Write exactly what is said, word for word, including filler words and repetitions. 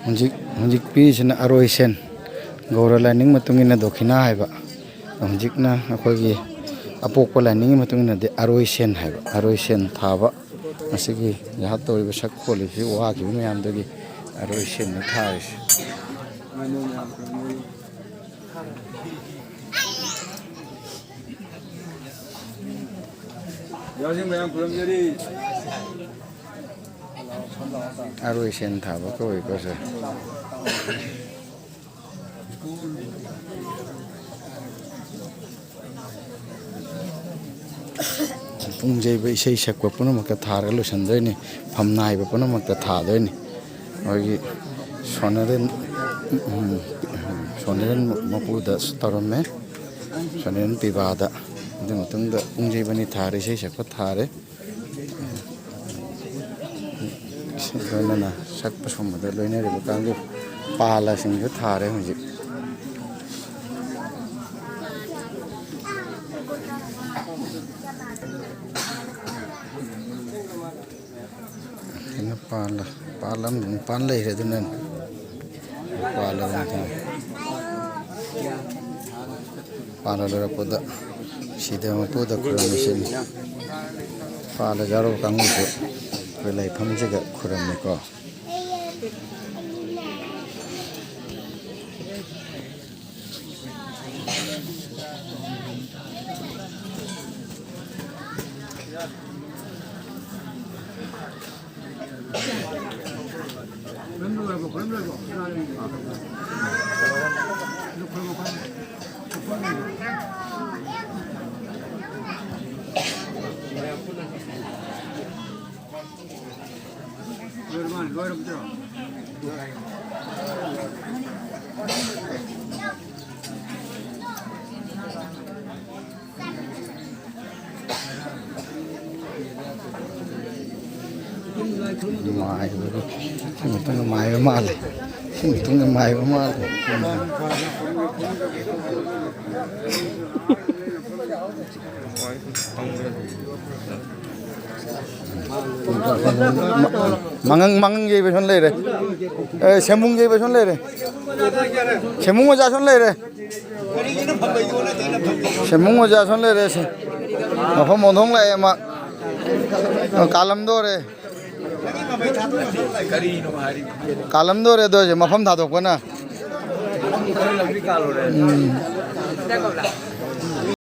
ꯍꯧꯖꯤꯛ ꯍꯧꯖꯤꯛ ꯄꯤꯔꯤꯁꯤꯅ ꯑꯔꯣꯏ ꯁꯦꯟ, ꯒꯧꯔ ꯂꯥꯏꯅꯤꯡ ꯃꯇꯨꯡ ꯏꯟꯅ ꯗꯣꯈꯤꯅꯥ ꯍꯥꯏꯕ꯫ ꯍꯧꯖꯤꯛꯅ ꯑꯩꯈꯣꯏꯒꯤ ꯑꯄꯣꯛꯄ ꯂꯥꯏꯅꯤꯡꯒꯤ ꯃꯇꯨꯡ ꯏꯟꯅꯗꯤ ꯑꯔꯣꯏ ꯁꯦꯟ ꯍꯥꯏꯕ, ꯑꯔꯣꯏ ꯁꯦꯟ ꯊꯥꯕ꯫ ꯃꯁꯤꯒꯤ ꯌꯥꯍꯠ ꯇꯧꯔꯤꯕ ꯁꯛ ꯈꯣꯜꯂꯤꯕꯁꯤ ꯋꯥꯈꯤꯕ ꯃꯌꯥꯝꯗꯨꯒꯤ ꯑꯔꯣꯏ ꯁꯦꯟꯅ ꯊꯥꯔꯤꯁꯤ꯫ ꯌꯥꯎꯁꯪ ꯃꯌꯥꯝ ꯈꯨꯔꯨꯝꯖꯔꯤ꯫ ꯑꯔꯣꯏ ꯁꯦꯟ ꯊꯥꯕ ꯀꯧꯏꯀꯣ ꯁꯦ꯫ ꯄꯨꯡ ꯌꯩꯕ, ꯏꯁꯩ ꯁꯛꯄ ꯄꯨꯝꯅꯃꯛꯇ ꯊꯥꯔꯒ ꯂꯣꯏꯁꯤꯟꯗꯣꯏꯅꯤ꯫ ꯐꯝ ꯅꯥꯏꯕ ꯄꯨꯝꯅꯃꯛꯇ ꯊꯥꯗꯣꯏꯅꯤ꯫ ꯑꯩꯈꯣꯏꯒꯤ ꯁꯣꯅꯔꯦꯟ, ꯎꯝ, ꯁꯣꯅꯔꯦꯟ ꯃꯄꯨꯗꯁꯨ ꯇꯧꯔꯝꯃꯦ꯫ ꯁꯣꯅꯔꯦꯟ ꯄꯤꯕꯥꯗ꯫ ꯑꯗꯨ ꯃꯇꯨꯡꯗ ꯄꯨꯡ ꯌꯩꯕꯅꯤ ꯊꯥꯔꯦ, ꯏꯁꯩ ꯁꯛꯄ ꯊꯥꯔꯦ꯫ ꯂꯣꯏꯅꯅ ꯁꯛꯄ ꯁꯣꯟꯕꯗ ꯂꯣꯏꯅꯔꯤꯕ ꯀꯥꯡꯕꯨ ꯄꯥꯂꯁꯤꯡꯁꯨ ꯊꯥꯔꯦ ꯍꯧꯖꯤꯛ꯫ ꯁꯤꯅ ꯄꯥꯜꯂ-, ꯄꯥꯜꯂꯝ-, ꯄꯥꯜ ꯂꯩꯔꯦ ꯑꯗꯨꯅꯅꯤ꯫ ꯄꯥꯜꯂꯕꯅꯤ ꯈꯪꯉꯦ꯫ ꯄꯥꯜꯂ ꯂꯣꯏꯔꯛꯄꯗ ꯁꯤꯗ ꯃꯄꯨꯗ ꯈꯨꯔꯨꯝꯃꯤꯁꯤꯅꯤ꯫ ꯄꯥꯜꯂ ꯌꯥꯎꯔꯕ ꯀꯥꯡꯕꯨꯁꯨ ꯑꯩꯈꯣꯏ ꯂꯥꯏꯐꯝꯁꯤꯗ ꯈꯨꯔꯨꯝꯃꯤꯀꯣ꯫ ꯅꯨꯡꯉꯥꯏꯕꯗꯣ꯫ ꯁꯤ ꯃꯇꯨꯡꯗ ꯃꯥꯏꯕ ꯃꯥꯜꯂꯦ꯫ ꯁꯤ ꯃꯇꯨꯡꯗ ꯃꯥꯏꯕ ꯃꯥꯜꯂꯦ꯫ ꯃꯉꯪ, ꯃꯉꯪ ꯌꯩꯕ ꯁꯣꯝ ꯂꯩꯔꯦ꯫ ꯑꯦ, ꯁꯦꯝꯕꯨꯡ ꯌꯩꯕ ꯁꯣꯝ ꯂꯩꯔꯦ꯫ ꯁꯦꯝꯕꯨꯡ ꯑꯣꯖꯥ ꯁꯣꯝ ꯂꯩꯔꯦ꯫ ꯁꯦꯝꯕꯨꯡ ꯑꯣꯖꯥ ꯁꯣꯝ ꯂꯩꯔꯦ꯫ ꯁꯦ-, ꯃꯐꯝ ꯑꯣꯟꯊꯣꯡ ꯂꯥꯛꯑꯦ ꯃꯥ꯫ ꯀꯥꯂꯝꯗꯣꯔꯦ꯫ ꯀꯥꯂꯝꯗꯣꯔꯦ ꯑꯗꯣ ꯍꯧꯖꯤꯛ ꯃꯐꯝ ꯊꯥꯗꯣꯛꯄꯅ꯫ ꯎꯝ꯫